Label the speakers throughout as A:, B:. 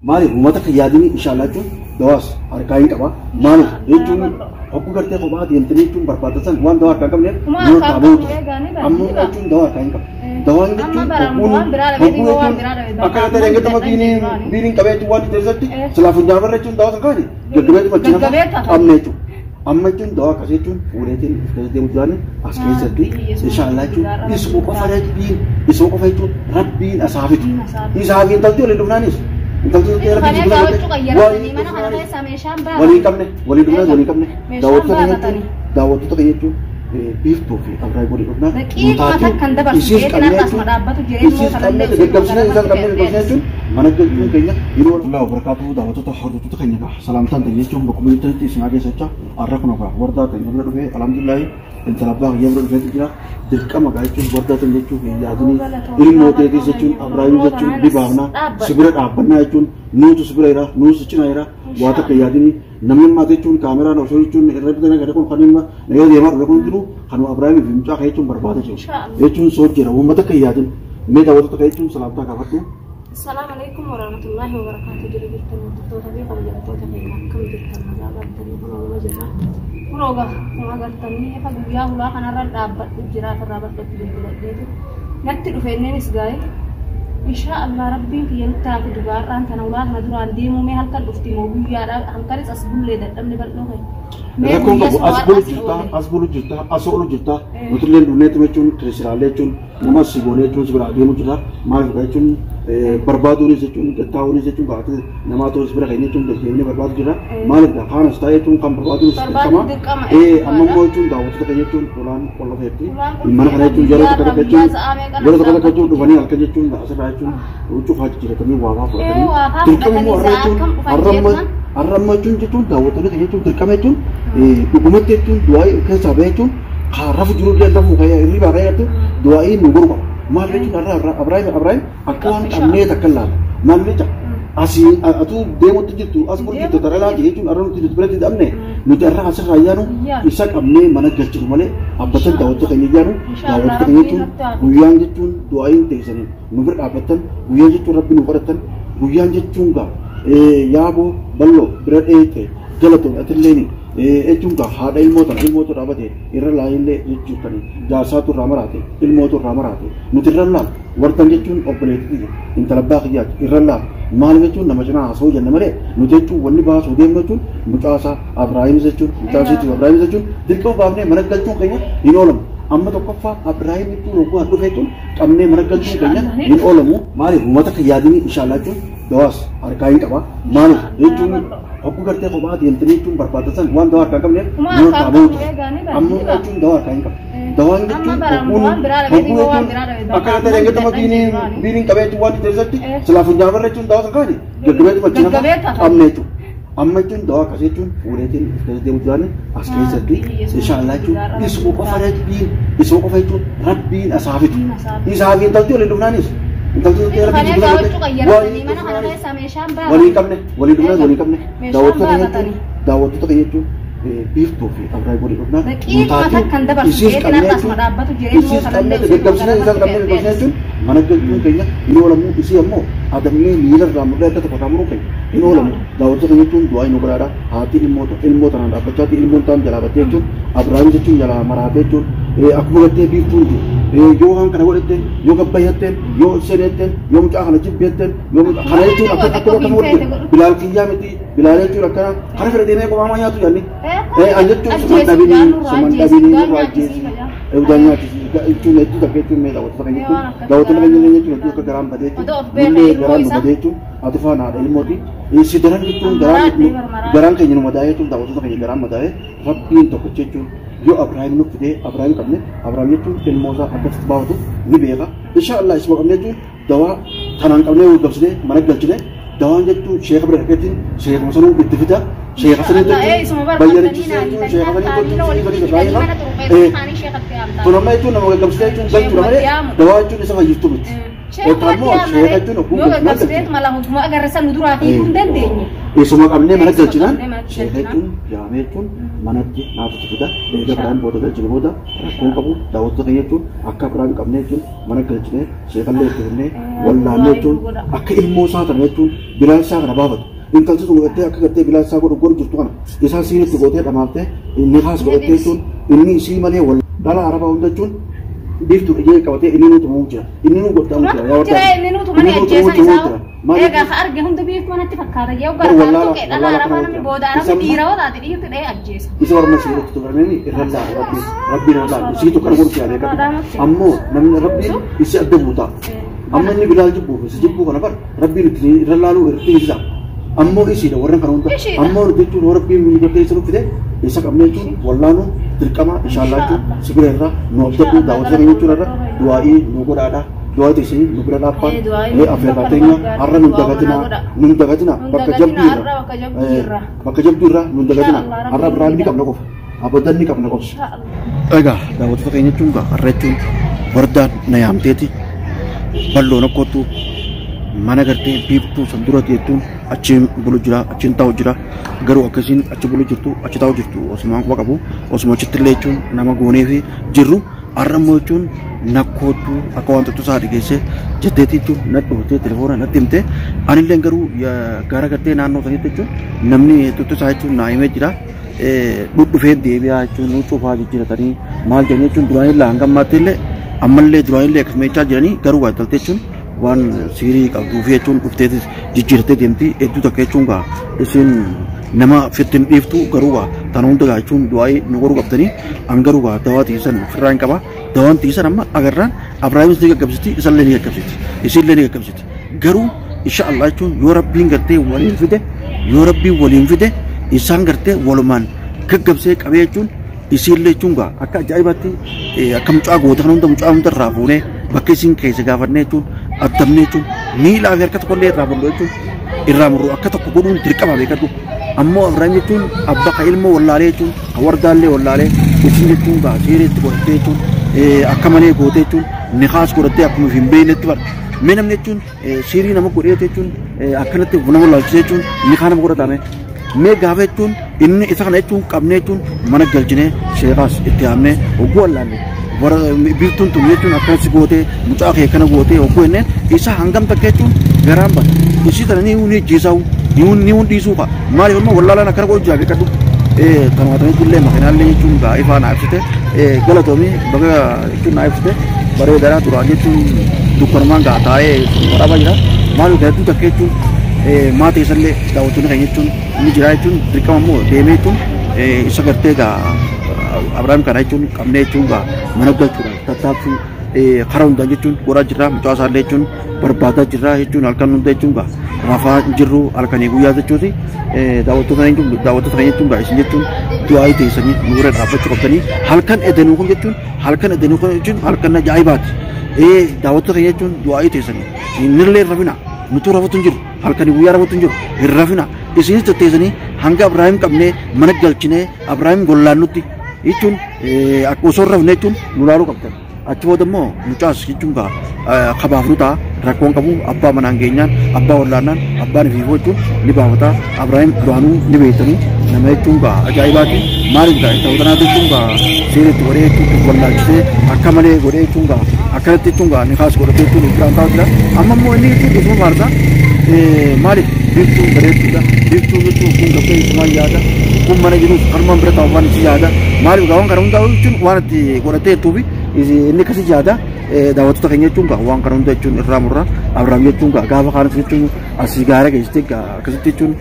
A: Maaliif uummata kan yaadini inshaallah jechuun dawaas harkaa hin qaba. Maaliif jechuun hogguu gartee kophaa deemtanii jechuun barbaadatan waan dawaa harkaa hin qabneef
B: Kuma
A: yoo
B: harkaa
A: taaboo
B: qabnu
A: ture.
B: eegaanii bara.
A: Ammoo jechuun dawaa harkaa hin qabu. Dawaan
B: Amma
A: jechuun
B: bara
A: hogguun
B: waan biraa dhabee
A: hogguu
B: waan
A: jechuun
B: biraa dhabee
A: akka gartee dheengadama biiniin biiniin qabee jechuun waan keessatti
B: Eh.
A: silaa funyaan barra jechuun dawaa san kaani gaggabeetu fakkii nafa
B: Gaggabee tafa.
A: qabne jechuudha. Amma jechuun dawaa akkas jechuun fuudheetiin of keessa deemu jiraanne as keessatti inshaallah jechuun isuma qofa rabbiin isuma qofa jechuun rabbiin asaafitu. Isaaf intalti waliin dhufnaanis intalti
B: Dhufanii gaawwachuu qayyaratanii mana kana keessa meeshaan baafatan.
A: waliin qabne waliin dhufnaanis waliin qabne
B: Meeshaan
A: daawwattoota keenya jechuun
B: baafatanii.
A: daawwattoota keenya jechuun biiftuu fi abraay waliin dhufnaan
B: Daqiiquma takkan dabarsu jeetiin har'a asuma dhaabbatu jireenya
A: isiis qabne gaggabsine isaan qabne gaggabsine jechuun mana galchuun keenya yeroo Allah barakaatu daawwattoota hordoftoota keenya gaa salaamtaan ta'e jechuun bakkuma jirtanitti isin haa geessachaa har'a kun ogaa wardaa ta'e bira dhufee alhamdulillahi intala abbaa kiyya bira dhufee jira dirqama gaa jechuun wardaa ta'e jechuun hin yaadini ilmoo ta'eetis jechuun abraayuu jechuun ni baafna si bira dhaabbannaa jechuun nuutu si bira jira nuutu si cina jira waa takka yaadini namni ammaa jechuun kaameraan osoo jechuun irra bitanii gara kun kan inni nagaya deemaa dhufe kun jiru kanuma Abrahaamii fi mucaa kee jechuun barbaada jiru. Jechuun soo jira uummata akka yaadin mee daawwattoota kee jechuun salaamtaa gaafadhu.
B: Assalamu alaikum warahmatullahi wabarakatuh. Jira jirtan hordoftoota fi kabajamtoota keenya akkam jirtan nagaa qabdanii kun oolma jirra. Kun ogaa kuma gartanii ifa guyyaa hulaa kanarra dhaabbadhu jira ofirraa bal'atti bilbiladheetu natti dhufe innis gaa'e. Insha Allah rabbiin kiyya nutti haa fidu gaarraan tana hulaa kana duraan deemuu mee halkan dhufti moo guyyaadha halkanis as bullee dadhabne bal'oo kee. Mee
A: Rakkoon
B: guyyaa
A: qabu as
B: sun
A: bulu
B: waan as
A: jirta
B: oole.
A: as bulu jirta as oolu jirta nuti illee dhufneetu jechuun kirisiraalee jechuun nama si goonee jechuun si biraa deemu jirta maaliif jechuun barbaaduunis jechuun gattaa'uunis jechuun gaafate namaa ta'us bira keenya jechuun deddeebinee barbaadu jirra maaliif gaa kaanas ta'e jechuun kan barbaaduunis
B: Barbaadu dirqama,
A: amma immoo jechuun daawwattoota keenya jechuun ulaan qollofeetti
B: Ulaan qulfeetti.
A: mana kana jechuun yeroo tokko tokko jechuun
B: Guyyaa sa'aa meeqa
A: yeroo tokko tokko
B: dhaabbatu
A: jechuun dhufanii halkan jechuun asirraa jechuun huccuu fa'aa jijjiiratanii waa waa fudhatanii
B: waa fa'aa
A: dirqama immoo har'a
B: fudhatanii
A: jechuun
B: sa'aa akkam dhufan
A: har'a amma
B: jechuun.
A: har'a amma jechuun jechuun daawwattoonni keenya jechuun dirqama jechuun dhugumatti jechuun du'aa keessaa ba'e jechuun kan rafu jiru illee rafu kan hirribaa kan jirtu du'aa'ii nu godhu qaba. Maal jechuun har'a har'a Abrahaam Abrahaam akka waan qabnee takka laala. Maal jecha asii atuu deemutti jirtu as bulu jirtu tara laati jechuun har'a nuti nuti biratti dhabne nuti har'a asirraa yaanu isa qabnee mana galchinu malee abbatan daawwattoota keenya yaanu daawwattoota keenya jechuun guyyaan jechuun du'aa'iin teessanii nu bira dhaabbattan guyyaan jechuun rabbi nu kadhattan guyyaan jechuun gaa yaaboo bal'oo bira dheeyte galatoon atilleen jechuun gaa haadha ilmoo tana ilmootu dhaabate irra laayillee jechuun jaarsaatu irraa maraate ilmootu irraa maraate nuti irra laal wartan jechuun obboleettii intala abbaa kiyyaati irra laal maal jechuun nama cinaa haasa'uu jenna malee nuti jechuun wanni baasuu deemnu jechuun mucaasaa Abrahaam jechuun mucaa isiitiif Abrahaam jechuun dirqama baafnee mana galchuun keenya hin oolamu. Amma tokkoffaa Abrahaam jechuun hogguu dhufe jechuun qabnee mana galchuun keenya hin oolamu. Maaliif uummata kan yaadini inshaallah jechuun dawaas harkaa hin qaba. Maaliif jechuun hogguu gartee kophaa deemtanii jechuun barbaadatan waan dawaa harkaa hin qabneef
B: Kuma
A: yoo
B: harkaa
A: taaboo
B: qabnu
A: ture.
B: eegaanii bara.
A: Amma jechuun dawaa harkaa hin qabu. Dawaan
B: Amma
A: jechuun
B: bara
A: hogguun
B: waan biraa dhabee
A: hogguu
B: waan
A: jechuun
B: biraa dhabee
A: akka gartee dheengadama biiniin biiniin qabee jechuun waan keessatti silaa funyaan barra jechuun dawaa san kaani gaggabeetu fakkii nafa
B: Gaggabee tafa.
A: qabne jechuudha. Amma jechuun dawaa akkas jechuun fuudheetiin of keessa deemu jiraanne as keessatti inshaallah jechuun isuma qofa rabbiin isuma qofa jechuun rabbiin asaafitu. Isaaf intalti waliin dhufnaanis intalti rabbiin
B: Dhufanii
A: bira
B: gaawwachuu qayyaratanii mana kana
A: waliin
B: keessa meeshaan baafatan.
A: waliin qabne waliin dhufnaanis waliin qabne
B: Meeshaan
A: daawwattoota keenya jechuun
B: baafatanii.
A: daawwattoota keenya jechuun biiftuu fi abraay waliin dhufnaan
B: Daqiiquma takkan dabarsu
A: isiis
B: jeetiin
A: qabne
B: har'a asuma
A: jechuun
B: dhaabbatu jireenya
A: isiis
B: kana
A: qabne
B: illee
A: gaggabsine isaan qabne gaggabsine jechuun mana galchuun keenya hin oolamu isii ammoo adamnee miila irraa murree akka tokko irraa muruu keenya hin oolamu daawwattoota keenya jechuun du'aa hin ogolaadha haati ilmoo tanaan dhaabbachaati ilmoon taan jalaa battee jechuun Abrahaam jechuun jalaa maraatee jechuun akkuma gartee biiftuun jiru yoo waan kana godhatte yoo gabbayyatteen yoo seenetteen yoo mucaa kana jibbeetteen yoo mucaa kana jechuun akka akkuma akkuma godhe bilaal kiyyaa miti bilaal jechuun akkana kana fedha deemee qophaa nyaatu jaanni an jechuun suman dhabinii suman dhabinii nurraa ajjeesii udaan nyaachisii jechuun hedduu takka jechuun mee daawwattoota keenya jechuun daawwattoota keenya jechuun hedduu akka garaan badee
B: Odoo of
A: jechuun
B: beekee
A: illee
B: ilmoo
A: garaan nu
B: isaa.
A: badee jechuun ati faana haadha ilmooti si daran jechuun garaan garaan keenya nu madaa'ee jechuun daawwattoota keenya garaan madaa'ee rabbiin tokkicha jechuun yoo Abrahaam nu fidee Abrahaam qabne Abrahaam jechuun ilmoo isaa akkasitti baafatu ni beeka insha Allah isuma qabne jechuun dawaa tanaan qabnee gaggabsine mana galchine dawaan jechuun sheeka bira dhaqeetiin sheekuma sanuu itti fida sheeka sanii
B: Isuma
A: jechuun
B: barbaadanii
A: bayyanachiisee jechuun sheeka sanii
B: naanii
A: jechuun sanii
B: mana
A: sanii
B: xuruqeessanii sheekatti yaamtaa.
A: Kun amma jechuun nama gaggabsitee jechuun galchuudha malee dawaa jechuun isa fayyiftu miti. Ammoo sheeka jechuun
B: Yoo gaggabsiteet mala hunduma agarra nu duraa fiiguu hin dandeenye.
A: Isuma qabnee mana galchinaan sheeka jechuun jaamee jechuun manatti naafatu fida. Eega biraan booda galchine booda rakkoon qabu daawwattoota jechuun akka biraan qabnee jechuun mana galchinee sheekallee itti fidnee wallaannee jechuun akka ilmoo isaa kana jechuun bilaan isaa kana baafatu. Intalti sun godhattee akka gartee bilaan isaa godhu godhu jirtu kana isaa siinitti gootee dhamaaftee inni kaas godhattee jechuun inni isii malee dhala arabaa hunda jechuun biiftuu ijee qabatee inni nutu muu jira. Inni nu godhamu jira. Yaa
B: Jira inni nutu mana ajjeesan isaa. Egaa ka arge hunda biiftuu manatti fakkaata. Yoo gara tuqe dhala arabaa namni booda arabni dhiira yoo taate dhiirti dhahee ajjeesa.
A: Isa warra seeratti tuqamanii irra laalu rabbiin rabbiin irra laalu isii tokko godhu jira beekatu. Ammoo namni rabbiin isi adda buuta. Amma inni bilaal jibbuuf isi jibbuu kana bar rabbiin itti irra laalu irratti ibsa. Ammoo isiidha warra kana hunda. Ammoo jechuun rabbiin nu gartee isa fide isa qabne jechuun wallaanuun dirqama inshaallaa jechuun sibira irraa nu abdadhu daawwattoota keenya jechuun irra du'aa'ii nu godhaadha. Du'aa teessanii nu bira dhaabbaan afeerraa teenya har'a nu dagatinaa nu dagatinaa bakka jabduu irra bakka jabduu irra nu dagatinaa har'a biraan ni qabna qofa abadan ni qabna qofa. Egaa daawwattoota keenya jechuun har'a jechuun wardaan na yaamteeti bal'oon akkootu mana gartee biiftuu san dura jechuun achiin bulu jira achiin taa'u jira garuu akkasiin achi bulu jirtu achi taa'u jirtu osumaan quba qabu osuma achitti illee jechuun nama goonee fi jirru har'a immoo jechuun nakkootu akka waan tuttusaa dhigeesse jetteetii jechuun na dhuftee telefoona natti himte anillee garuu gara gartee naannoo sanitti jechuun namni tuttusaa jechuun naa himee jira. Dhudhufee deebi'aa jechuun nu cufaa jijjiiratanii maal jedhanii jechuun duraanillee hanga ammaatti illee ammallee duraanillee akkasuma jechaa jiranii garuu waa galtee jechuun waan siirii qabduu fi jechuun dhufteetis jijjiirtee deemti hedduu takka jechuun gaa isin nama fittin dhiiftu garuu gaa tan hunda gaa jechuun du'aa'ii nu godhuu qabdanii an garuu gaa dawaa tiisan ofirraa hin qaba dawaan tiisan amma agarraan Abraahimis ni gaggabsiti isallee ni gaggabsiti isillee ni gaggabsiti garuu insha Allah jechuun yoo rabbiin gartee waliin fide yoo rabbiin waliin fide isaan gartee walumaan gaggabsee qabee jechuun isiillee jechuun gaa akka ajaa'ibaatti akka mucaa goota kan hunda mucaa hunda irraa fuunee bakka isiin keessa gaafannee jechuun addamnee jechuun miilaa fi harka tokkollee irraa murru jechuun irraa murru akka tokko godhuun dirqama beekadhu. Ammoo Abrahaam jechuun abbaa ka ilmoo wallaalee jechuun ka wardaallee wallaalee isin jechuun gaa seereetti godhattee jechuun akka malee gootee jechuun nikaas godhattee akkuma hin beeknetti bara. Mee namni jechuun siirii nama godhee jechuun akkanatti nama wallaalchisee jechuun nikaa nama godhatame. Mee gaafa jechuun inni isa kana jechuun qabnee jechuun mana galchinee sheekaas itti haamnee hogguu wallaalle. Biiftuun tun jechuun akkanatti gootee mucaa kee kana gootee hogguu jenneen isa hangam takka jechuun garaan bata. Isii tana ni hundi ajjeesaa'u ni hundi dhiisuu fa'a. Maaliif immoo wallaalaan akkana godhu jira beekadhu. Kanuma tanatti illee makinaallee jechuun gaa ifaa naa ibsite galatoomii baga jechuun naa ibsite bareedaadha duraan jechuun dukkanumaan gaa taa'ee waraabaa jira. Maaliif hedduu takka jechuun maatii isallee daawwattoonni keenya jechuun ni jira jechuun dirqama immoo deemee jechuun isa gartee gaa Abrahaam kana jechuun qabnee jechuun gaa mana galchuudhaaf tattaaffii karaa hundaan jechuun godhaa jirra mucaa isaallee jechuun barbaadaa jirra jechuun halkan hunda jechuun gaa rafaa hin jirru halkanii guyyaa jechuuti daawwattoota keenya jechuun gaa isin jechuun du'aa teessanii nu bira dhaabbachuu qabdanii halkan edanuu kun jechuun halkan edanuu kun jechuun halkan ajaa'ibaati daawwattoota keenya jechuun du'aa teessanii innillee rafina nutu rafatu hin jiru halkanii guyyaa rafatu hin jiru hin rafina isinis tetteessanii hanga Abrahaam qabnee mana galchinee Abrahaam gollaannutti jechuun akka osoo hin rafne jechuun nu laaluu qabdan. Achi booda immoo mucaas jechuun gaa kabaaf nu ta'a rakkoon qabu abbaa manaan geenyaan abbaa wallaannaan abbaan ifiifoo jechuun ni baafata Abrahaam duraanuu ni beektanii nama jechuun gaa ajaa'ibaati maaliif gaa ta'uu tanaaf jechuun gaa seeratti godhee jechuun wallaalchisee akka malee godhee jechuun gaa akkanatti jechuun gaa ni kaas godhatee jechuun biraan taa'u jira amma immoo inni jechuun osuma faarsaa maaliif biiftuun bareedduudha biiftuun jechuun kun gabbee isumaan yaada kun mana jirus kanumaan bira taa'u waan itti yaada maaliif gaa waan kana hundaa jechuun waan itti godhatee jettuufi inni akkasii yaada daawwattoota keenya jechuun gaa waan kana hunda jechuun irraa murraa Abrahaam jechuun gaa gaafa kaanis jechuun asii gaara geessitee gaa akkasitti jechuun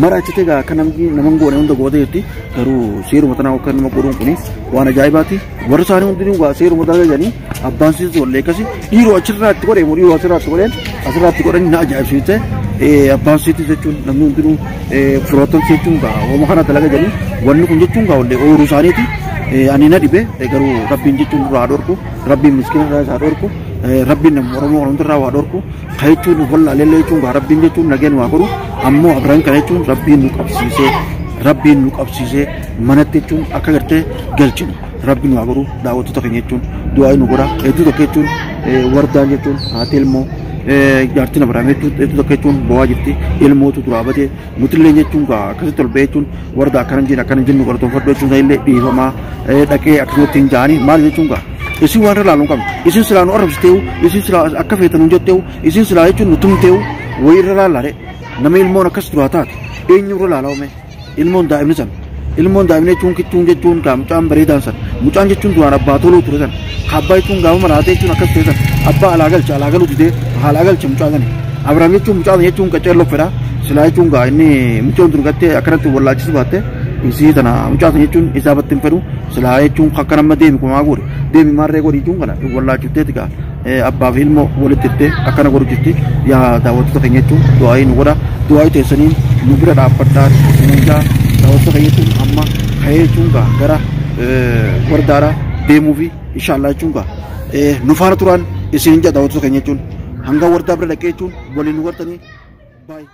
A: mara achitti gaa akka namni nama goone hunda gootee jirti garuu seeruma tanaa akka nama godhuun kuni waan ajaa'ibaati warri isaanii hundinuu gaa seeruma tanaa jedhanii abbaan siis wallee akkasi dhiiroo achirraa itti godhee dhiiroo asirraa itti godheen asirraa itti godhanii na ajaa'ibsiiste abbaan siitis jechuun namni hundinuu firoottan jechuun gaa hooma kana dalaga jedhanii wanni kun jechuun gaa wallee ooyiruu isaaniiti. Ani na dhibe garuu rabbiin jechuun irraa dhorku rabbiin miskiina irraa isaa dhorku rabbiin nama Oromoo kan irraa waa dhorku ka jechuun wallaalee jechuun gaa rabbiin jechuun nageen waa godhu ammoo Abrahaam kana jechuun rabbiin nu qabsiisee rabbiin nu qabsiisee manatti jechuun akka gartee galchinu rabbiin waa godhu daawwattoota keenya jechuun du'aa nu godha hedduu tokko jechuun Wardaan jechuun haati ilmoo jaartiin Abiraam jechuun tokko jechuun bo'aa jirti. Ilmootu duraa batee nutillee jechuun akkasitti ol ba'ee jechuun warda akkana jennu akkana jennu galatoonfadhu jechuun illee dhiifamaa dhaqee akkasumatti hin ja'anii maal jechuun gaa isin waan irra laaluu qabnu isin silaa nu arrabsiteewu isin silaa akka feetan nu jetteewu isin silaa jechuun nu tumteewu wayii irra laalaare nama ilmoon akkas duraa taate eenyu irra laalawame ilmoon daa'imni san ilmoon daa'imni jechuun kichuun jechuun gaa mucaan bareedaan san mucaan jechuun duraan abbaa toluu ture san abbaa jechuun gaafa maraatee jechuun akkas ta'e san abbaa alaa galcha alaa galuu didee alaa galcha mucaa sani Abiraam jechuun mucaa san jechuun qaceelloo fedha silaa jechuun gaa inni mucaan tun gattee akkanatti wallaalchisu baatte isii tana mucaa san jechuun isaa batti hin fedhu silaa jechuun akka nama deemi kumaa godhe deemi maarree godhi jechuun kana wallaalchifteeti gaa abbaa fi ilmoo walitti hirtee akkana godhu jirti. Yaa daawwattoota keenya jechuun du'aayii nu godha du'aayii teessaniin nu bira dhaabbadhaa isiniin jaa daawwattoota keenya jechuun amma ka'ee jechuun gaa gara wardaadha deemuu fi inshaallah jechuun gaa nu faana turaan isiniin jaa daawwattoota keenya jechuun hanga wardaa bira dhaqee jechuun waliin nu gartanii baay'ee.